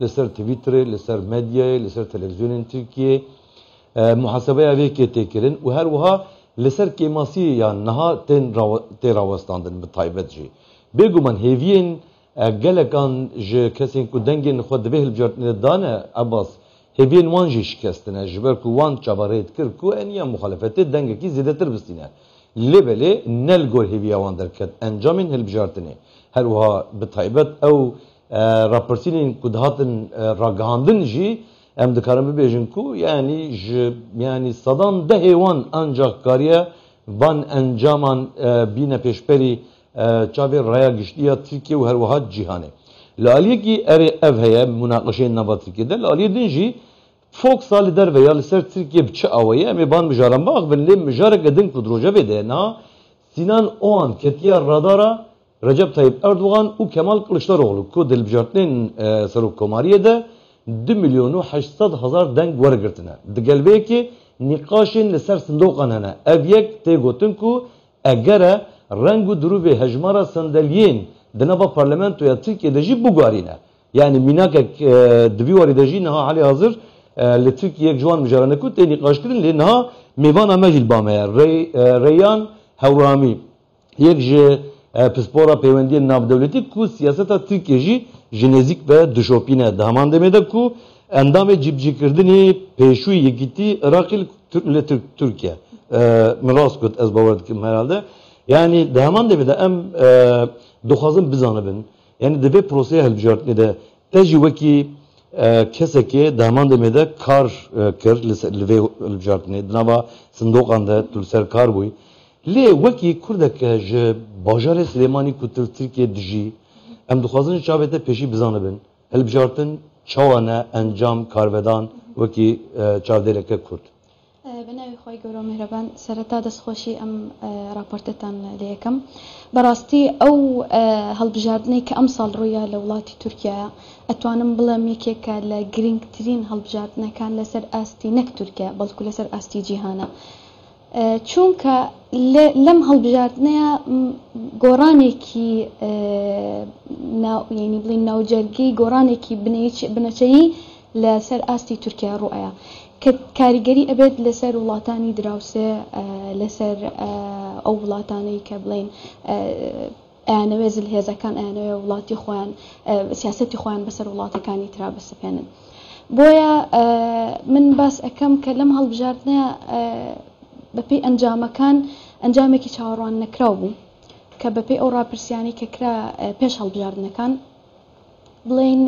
Li ser Twitterê, li ser medyayê, li ser televîzyonên Tirkiyê muhasebeya vê yekê tê kirin û her wiha li ser kêmasiyê ya niha tên tê rawestandin bi taybet jî. Bêguman hêviyên gelekan ji kesên ku dengên xwe di vê hilbijartinê de dane Ebas hêviyên wan jî şikestine ji ber ku wan çaverê dikir ku eniya muxalefetê dengekî zêdetir bistîne. Lê belê ne li gor hêviya wan derket encamên hilbijartinê. Her wiha bi taybet ew Rapirsînên ku dihatin ragihandin jî em dikarin bibêjin ku yanî ji yanî sedan dehê wan ancax kariye van encaman bîne pêşberî çavê raya giştî ya Tirkiye û her wiha cîhanê. Li aliyekî erê ev heye munaqeşeyên nava Tirkiyê de li aliyê din jî Foxa li derve ya li ser Tirkiye bi çi awayî em ê van mijaran biaxivin lê mijareke din ku di rojevê de ye niha Sînan Oğan ketiye radara Recep Tayyip Erdogan û Kemal Kiliçdaroglu ku di hilbijartinên serokkomariyê de du milyon û 800 hezar deng wergirtine. Digel vê yekê nîqaşên li ser sindoqan hene. Ev yek tê gotin ku eger e reng û dirûvê hejmara sendeliyên di nava parlamentoya Tirkiyê de jî biguherîne. Yanî mînakek di vî warî de jî niha halê hazir li Tirkiyê yek ji wan mijaran e ku tê nîqaşkirin lê niha mêvana me jî li ba me ye. Reyyan Hewramî. Yek ji pispora peywendiyên navdewletî ku siyaseta Tirkiyê jî ji nêzîk ve dişopîne di heman demê de ku endamê cîbicîkirdinê pêşûyî Yekîtî Iraqî li Tirkiye. Min rast got ez bawer dikim herhalde. Yanî di heman demê de em dixwazin bizanibin yanî di vê proseya hilbijartinê de te jî wekî kesekê di heman demê de kar kir li vê hilbijartinê di nava sindoqan de tu li ser kar bûyî. Lê wekî Kurdeke ji bajarê Silêmanî ku tu li Tirkiyê dijî, em dixwazin ji çavê te pêşî bizanibin hilbijartin çawa ne, encam, karvedan wekî çavdêreke Kurd. Bi navê Xwedê Gewre û Mihreban sereta destxweşî em raportetan lê yekem. Bi rastî ew hilbijartinê ke emsal rûya li welatî Tirkiyeyê etwanim bilem yekêke li girîngtirîn hilbijartinekan li ser astî nek Tirkiye belku li ser astî cîhane. Çunke lem هەڵبژاردنەیە گۆڕانێکی یعنی بڵێین ناوجەرگەی گۆڕانێکی بنەچەیی لەسەر ئاستی تورکیا ڕوئەیا کە کاریگەری ئەبێت لەسەر وڵاتانی دراوسێ لەسەر ئەو وڵاتانەی کە بڵێین ئەیانەوێ زلهێزەکان ئەیانەوێ وڵاتی خۆیان سیاسەتی خۆیان بەسەر وڵاتەکانی ترا بسەپێنن بۆیە من باس ئەەکەم کە لەم هەڵبژاردنە بەپێی ئەنجامەکان ئەنجامێکی چاوەڕوان نەکراو بوو کە بەپێی ئەو ڕاپرسیانی کە کرا پێش هەڵبژاردنەکان بڵێین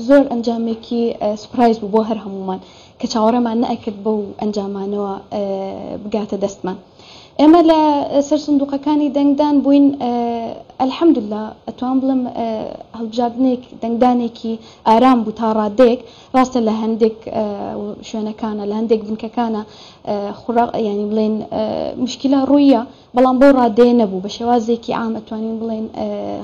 زۆر ئەنجامێکی سوپرایز بوو بۆ هەر هەموومان کە چاوەڕێمان نەئەکرد بەو ئەنجامانەوە بگاتە دەستمان. ئێمە لە سەر سندوقەکانی دەنگدان بووین الحمدللە ئەتوان بڵێم هەڵبژاردنێک دەنگدانێکی ئارام بوو تا ڕادەیەک ڕاستە لە هەندێک شوێنەکانە لە هەندێک بنکەکانە خوڕا یانی بڵێن مشکلە ڕوویە بەڵام بەو ڕادەیە نەبوو، بە شێوازێکی عام ئەتوانین بڵێین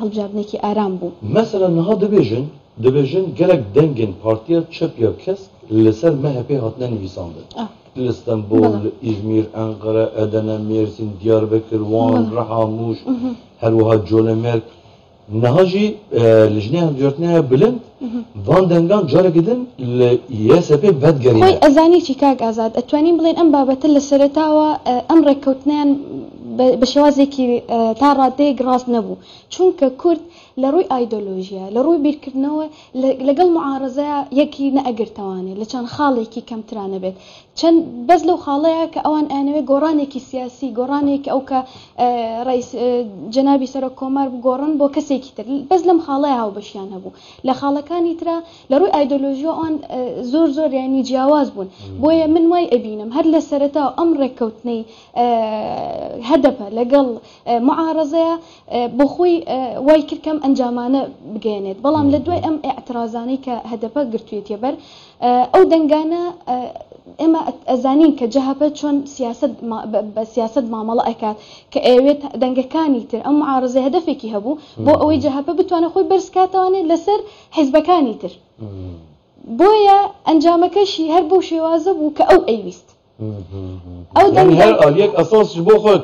هەڵبژاردنێکی ئارام بوو. مەسەلەن niha dibêjin dibêjin gelek dengên Partiya Çep ya Kesk li ser MHP'ê hatine nivîsandin. Li Stenbol, Îzmîr, Enqere, Edene, Mêrsîn, Diyarbekir, Wan, Riha, Mûş, her wiha Colemêrg. Niha jî Lijneya Hilbijartinê ya Bilind van dengan carekî din li YSP'ê vedigerîne. Xwey ئەزانی چی کاک ئازاد ئەتوانین بڵێین ئەم بابەتە لە سەرەتاوە ئەم ڕێککەوتنەیان بە شێوازێکی تا ڕادەیەک ڕاست نەبوو چونکە کورد لە ڕووی ئایدۆلۆژیا لە ڕووی بیرکردنەوە لەگەڵ معارەزەیا یەکی نەئەگرتەوانێ لە چەند خاڵێکی کەمترا نەبێت چەند بەس لەو خاڵەیە کە ئەوان ئەیانەوێت گۆڕانێکی سیاسی گۆڕانێک ئەو کە ڕئیس جەنابی سەرۆک کۆمار بگۆڕن بۆ کەسێکی تر بەس لەم خاڵەیە هاوبەشیان هەبوو لە خاڵەکانی ترا لە ڕووی ئایدۆلۆژیەوە ئەوان زۆر زۆر یانی جیاواز بوون بۆیە من وای ئەبینم هەر لە سەرەتا ئەم ڕێککەوتنەی هەدەپە لەگەڵ معارەزەیە بۆخۆی وای کرد کەم ئەنجامانە بگەیەنێت بەڵام لە دوای ئەم ئیعترازانەی کە هەدەپە گرتوێتیە بەر ئەو دەنگانە ئێمە ئەزانین کە جەهەپە چۆن سیاسەت بە سیاسەت مامەڵە ئەکات کە ئەیەوێت دەنگەکانی تر ئەم معارەزەی هەدەفێکی هەبوو بۆ ئەوەی جەهەپە بتوانێت خۆی بەرز کاتەوانێت لەسەر حیزبەکانی تر بۆیە ئەنجامەکەشی هەر بەو شێوازە بوو کە ئەو ئەیویست. ئەو دەنگ هەر ئالیەک ئەساس بۆ خۆی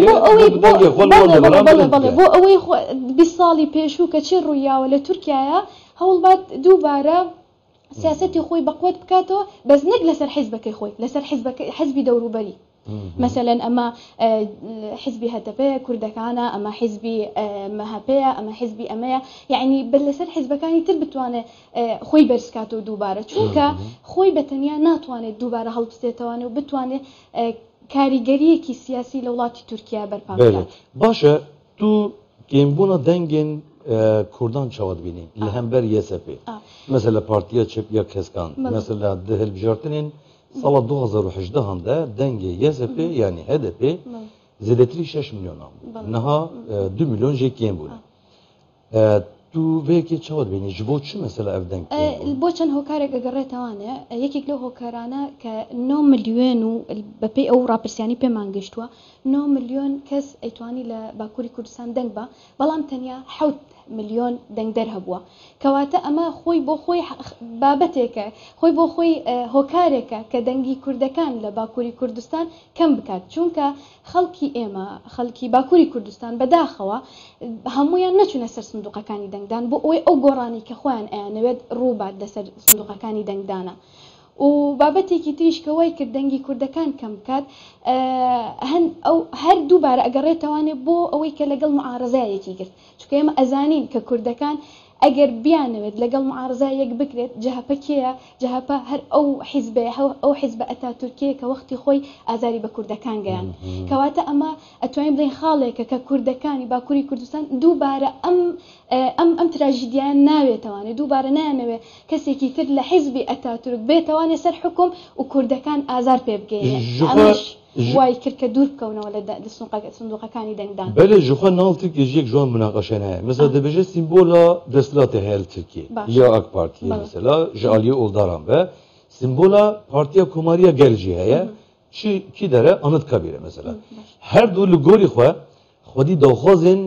بۆ ئەوەی بۆ ئەوەی 20 ساڵی پێشوو کە چی ڕوویاوە لە تورکیاە. هەوڵبات دووبارە سیاسەتی خۆی بەقوەت بکاتەوە بەس نەک لەسەر حیزبەکەی خۆی لەسەر حیزبەکەی حیزبی دەوروبەری مەسەلەن ئەمە حیزبی هەتەپەیە کوردەکانە ئەمە حیزبی مەهەپەیە ئەمە حیزبی ئەمەیە یعنی بەر لەسەر حیزبەکانی تر بتوانێت خۆی بەرزکاتەوە دووبارە چونکە خۆی بە تەنیا ناتوانێت دووبارە هەڵبستێتەوانێ و بتوانێت کاریگەریەکی سیاسی لە وڵاتی تورکیا بەرپا بکات. باشە تو کێمبوونا دەنگێن کوردان چاوە دبینی لە هەمبەر YSP مەسەلە پارتیە چەپ یا کەسکان مەسەلە di hilbijartinên ساڵa 2018 de dengê YSP yanî HDP zêdetirî 6 milyonan bû. Niha 2 milyon jê kêm bûne. Tu vê yekê çawa dibînî? Ji bo çi mesela ev deng kêm bû? بۆ چەند هۆکارێک ئەگەڕێتەوانێ یەکێک لەو هۆکارانە کە 9 ملیۆن و بەپێی ئەو ڕاپرسیانی پێمان گەیشتووە 9 ملیۆن کەس ئەیتوانی لە باکووری کوردستان دەنگ بە بەڵام تەنیا 7 ملیۆن دەنگدەر هەبووە کەواتە ئەمە خۆی بۆ خۆی بابەتێکە خۆی بۆ خۆی هۆکارێکە کە دەنگی کوردەکان لە باکووری کوردستان کەم بکات چونکە خەڵکی ئێمە خەڵکی باکووری کوردستان بەداخەوە هەمویان نەچونە سەر سندوقەکانی دەنگدان بۆ ئەوەی ئەو گۆڕانی کە خۆیان ئەیانەوێت ڕووبات لەسەر سندوقەکانی دەنگدانە. و بابەتێکی تریش کە وای کرد دەنگی کوردەکان کەم بکات هەن ئەو هەر دووبارە ئەگەڕێتەوانێ بۆ ئەوەی کە لەگەڵ معارەزایەکی گرت چونکە ئێمە ئەزانین کە کوردەکان ئەگەر بیانەوێت لەگەڵ معارەزا یەک بکرێت جەهەپە کێیە؟ جەهەپە هەر ئەو حیزبەیە ئەو حیزبە ئەتاتورکیە کە وەختی خۆی ئازاری بە کوردەکان گەیاند کەواتە ئەمە ئەتوانین بڵێین خاڵێکە کە کوردەکانی باکوری کوردستان دووبارە ئەم ئەم ئەم تراژیدیایان ناوێتەوانێ دووبارە نایانەوێ کەسێکی تر لە حیزبی ئەتاتورک بێتەوانێ سەر حوکم و کوردەکان ئازار پێ بگەیەنێ ئەمەش وای کرد کە دوور بکەونەوە لە سندوقەکانی دەنگدان. بەلێ jixwe nav Tirkiyê jî yek ji wan munaqeşe heye. Mesela dibêje simbola desthilatê heye li Tirkiyê ya AK Partiyê mesela ji aliyê oldaran ve simbola Partiya Komariya Gel jî heye. Çi kî dere Anıtkabîr e mesela. Her du li gorî xwe xwedî daxwazên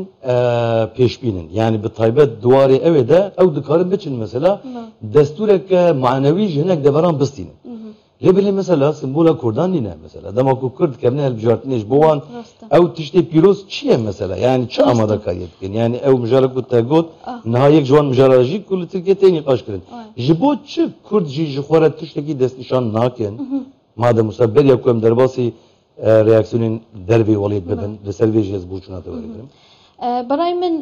pêşbîn in. Yanî bi taybet di warê ew ê de ew dikarin biçin mesela destûreke manewî ji hinek deveran bistînin. Lê belê mesela simbola Kurdan nîne mesela. Dema ku Kurd dikevine hilbijartinê ji bo wan ew tiştê pîroz çi ye mesela? Yanî çi amadekariyê dikin? Yanî ew mijara ku te got niha yek ji wan mijara jî ku li Tirkiyê tê nîqaşkirin. Ji bo çi Kurd jî ji xwe re tiştekî destnîşan nakin? Madem wisa beriya ku em derbasî reaksiyonên dervê welêt bibin li ser vê jî ez boçûna te wergirim. بە ڕای من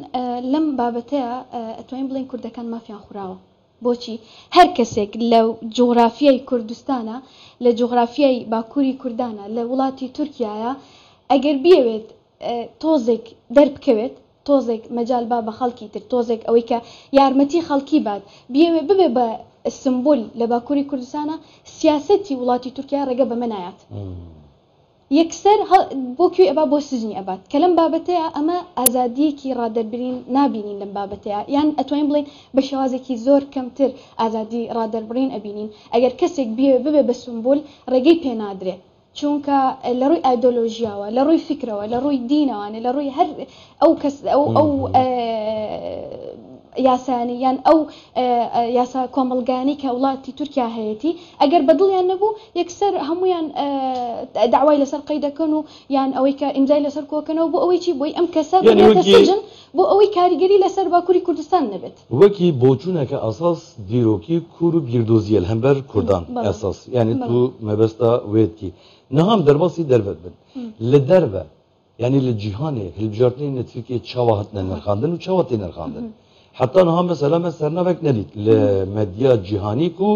لەم بابەتەیا ئەتوانین بڵێین کوردەکان مافیان خوراوە. بۆچی؟ هەر کەسێک لە جوغرافیای کوردستانا، لە جوغرافیای باکووری کوردانا، لە وڵاتی تورکیایا ئەگەر بیەوێت تۆزێک دەربکەوێت، تۆزێک مەجال با بە خەڵکی تر، تۆزێک ئەوەی کە یارمەتی خەڵکی بات، بیەوێ ببێ بە سمبول لە باکووری کوردستانا، سیاسەتی وڵاتی تورکیا ڕێگە بەمە نایات. یەکسەر بۆ کوێ ئەبا بۆ سجنی ئەبات کە لەم بابەتەیا ئەمە ئازادیەکی ڕادەربرین نابینین لەم بابەتەیا یان ئەتوانین بڵێین بە شێوازێکی زۆر کەمتر ئازادی ڕادەربڕین ئەبینین ئەگەر کەسێک بیەوێ ببێ بە سومبول ڕێگەی پێ نادرێ چونکە لە ڕووی ئایدۆلۆژیاوە لە ڕووی فیکرەوە لە ڕووی دینەوانێ لە ڕووی هەر ئەو کەس ئەو ئەو یاسایانەی یان ئەو یاسا کۆمەڵگایانەی کە وڵاتی تورکیا هەیەتی ئەگەر بە دڵیان نەبوو یەکسەر هەموویان داوای لەسەر قەید دەکەن و یان ئەوەی کە ئیمزای لەسەر کۆکەنەوە بۆ ئەوەی چی بۆی ئەم کەسە ببێتە سجن بۆ ئەوەی کاریگەری لەسەر باکوری کوردستان نەبێت. وەکی بۆچوونەکە ئەساس دیرۆکی کور و بیردۆزیە لە هەمبەر کوردان ئەساس یانی تو مەبەستا وێ دکی نهام دەرباسی دەرڤە بن لە دەرڤە یانی li cîhanê hilbijartinên li Tirkiyê çawa hatine nirxandin û çawa tê nirxandin? Heta niha mesela me sernavek nedît li medya cîhanî ku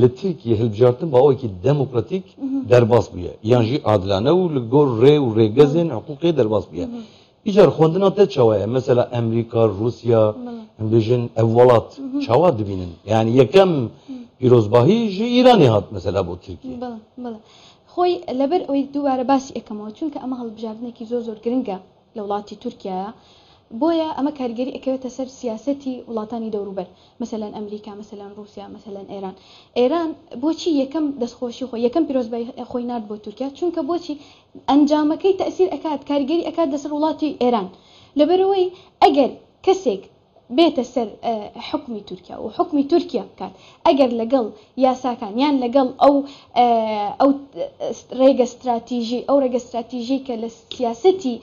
li Tirkiyê hilbijartin bi awayekî demokratîk derbas bûye yan jî adilane û li gor rê û rêgezên hiqûqê derbas bûye. Îcar xwendina te çawa ye? Mesela Emrîka, Rûsya, em bêjin ev welat çawa dibînin? Yanî yekem pîrozbahî ji Îranê hat mesela bo Tirkiyê. خۆی لەبەر ئەوەی دووبارە باسی ئەکەمەوە چونکە ئەمە هەڵبژاردنێکی زۆر زۆر گرنگە لە وڵاتی تورکیایە بۆیە ئەمە کاریگەری ئەکەوێتە سەر سیاسەتی وڵاتانی دەوروبەر مەسەلەن ئەمریکا مەسەلەن ڕوسیا مەسەلەن ئێران ئێران بۆچی یەکەم دەستخۆشی خۆی یەکەم پیرۆزبایی خۆی نارد بۆ تورکیا چونکە بۆچی ئەنجامەکەی تەئسیر ئەکات کاریگەری ئەکات لەسەر وڵاتی ئێران لەبەرئەوەی ئەگەر کەسێک بێتە سەر حوکمی تورکیا و حوکمی تورکیا بکات ئەگەر لەگەڵ یاساکان یان لەگەڵ ئەو ئەو ڕێگە ستراتیژی ئەو ڕێگە ستراتیژی کە لە سیاسەتی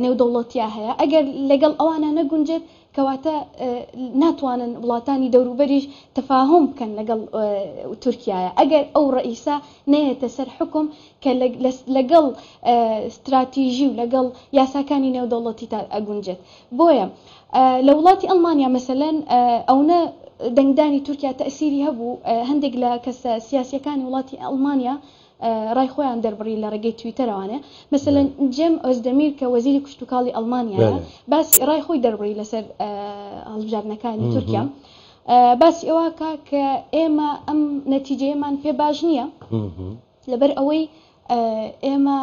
نێودەوڵەتیا هەیە ئەگەر لەگەڵ ئەوانە نەگونجێت. کەواتە ناتوانن وڵاتانی دەوروبەریش تەفاهوم بکەن لەگەڵ تورکیایە ئەگەر ئەو ڕەئیسە نەیەتە سەر حوکم کە لەگەڵ ستراتیژی و لەگەڵ یاساکانی نێودەوڵەتی تا ئەگونجێت. بۆیە لە وڵاتی ئەڵمانیا مەسەلەن ئەونە دەنگدانی تورکیا تەئسیری هەبوو هەندێک لە کەسە سیاسیەکانی وڵاتی ئەڵمانیا ڕای خۆیان دەربڕی لە ڕێگەی تویتەرەوانێ مەسەلەن جێم ئۆزدەمیر کە وەزیری کشتوکاڵی ئەڵمانیایە باسی ڕای خۆی دەربڕی لەسەر هەڵبژاردنەکانی تورکیا باسی ئەوە کا کە ئێمە ئەم نەتیجەیەمان پێ باش نییە لەبەر ئەوەی ئێمە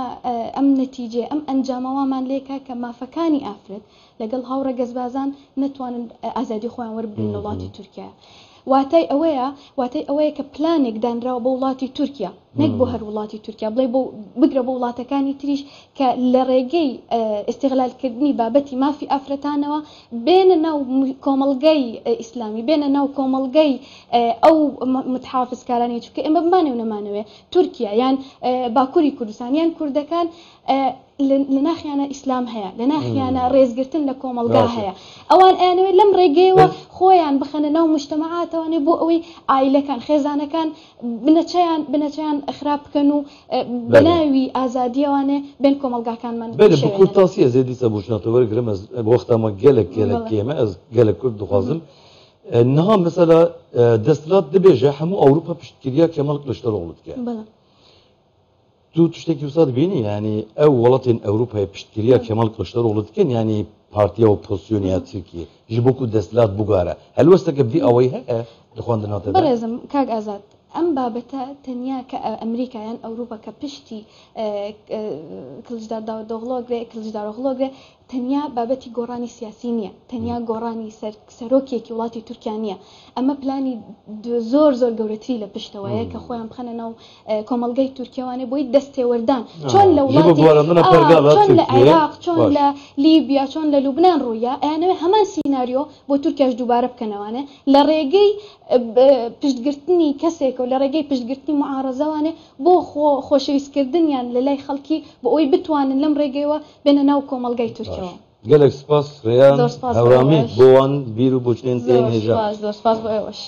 ئەم نەتیجەیە ئەم ئەنجامە وامان لێکا کە مافەکانی ئافرەت لەگەڵ هاوڕەگەزبازان نەتوانن ئازادی خۆیان وەربگرن لە وڵاتی تورکیا. واتای ئەوەیە واتای ئەوەیە کە پلانێک دانراوە بۆ وڵاتی تورکیا نەک بۆ هەر وڵاتی تورکیا بڵێ بۆ بگرە بۆ وڵاتەکانی تریش کە لە ڕێگەی ئیستیغلالکردنی بابەتی مافی ئافرەتانەوە بێنە ناو کۆمەڵگەی ئیسلامی بێنە ناو کۆمەڵگەی ئەو متحافزکارانەی چونکە ئێمە بمانەوێ و نەمانەوێ تورکیا یان باکوری کوردستان یان کوردەکان لە ناخیانە ئیسلام هەیە لە ناخیانە ڕێزگرتن لە کۆمەڵگا هەیە ئەوان ئەیانەوێت لەم ڕێگەیەوە خۆیان بخەنە ناو مجتەمەعاتەوانێ بۆ ئەوەی عایلەکان خێزانەکان بنەچەیان بنەچەیان خراپ بکەن و بەناوی ئازادیەوانێ بێن کۆمەڵگاکانمان بەلێ بە کورتاسی ئەز ێ دیسا بۆچنا تۆ وەرگرم ئەز وەختا مە گەلەک گەلەک کێمە ئەز گەلەک کورد دخوازم نها مەسەلا دەستلات دبێژە هەموو ئەوروپا پشتگیریا کەمال کلشتەرۆغڵو دکە تو تشتێکی وسا دبینی یانی ئەو وڵاتێن ئەوروپای پشتگیریا کەمال کلشتەرۆغڵو دکەن یانی پارتیا ئۆپۆزسیۆنیا ترکیە ji bo ku desthilat biguhere helwesteke bi vî awayî heye di xwendina te de؟ بەڕێزم کاک ئازاد ئەم بابەتە تەنیا کە ئەمریکا یان ئەوروپا کە پشتی کلچدار داودۆغلۆ گرێ کلچدارۆغلۆ گرێ تەنیا بابەتی گۆڕانی سیاسی نییە، تەنیا گۆڕانی سەرۆکێکی وڵاتی تورکیا نییە، ئەمە پلانی زۆر زۆر گەورەتری لە پشتەوەیە کە خۆیان بخەنە ناو کۆمەڵگەی تورکیەوانێ بۆی دەستێوەردان چۆن لە وڵاتی چۆن لە عێراق چۆن لە لیبیا چۆن لە لوبنان ڕوویە ئەیانەوێ هەمان سیناریۆ بۆ تورکیاش دووبارە بکەنەوانێ لە ڕێگەی پشتگرتنی کەسێکەوە لە ڕێگەی پشتگرتنی معارەزەوانێ بۆ خۆ خۆشەویستکردنیان لە لای خەڵکی بۆ ئەوەی بتوانن لەم ڕێگەیەوە بێنە ناو کۆمەڵگای تورکیەوە. باش. گەلەک سپاس ڕێیان زۆر سپاس بۆ هەورامی ئێوەش. بۆ وان بیر و بۆچنێن تێن زۆر هێژا. سپاس زۆر سپاس بۆ ئێوەش.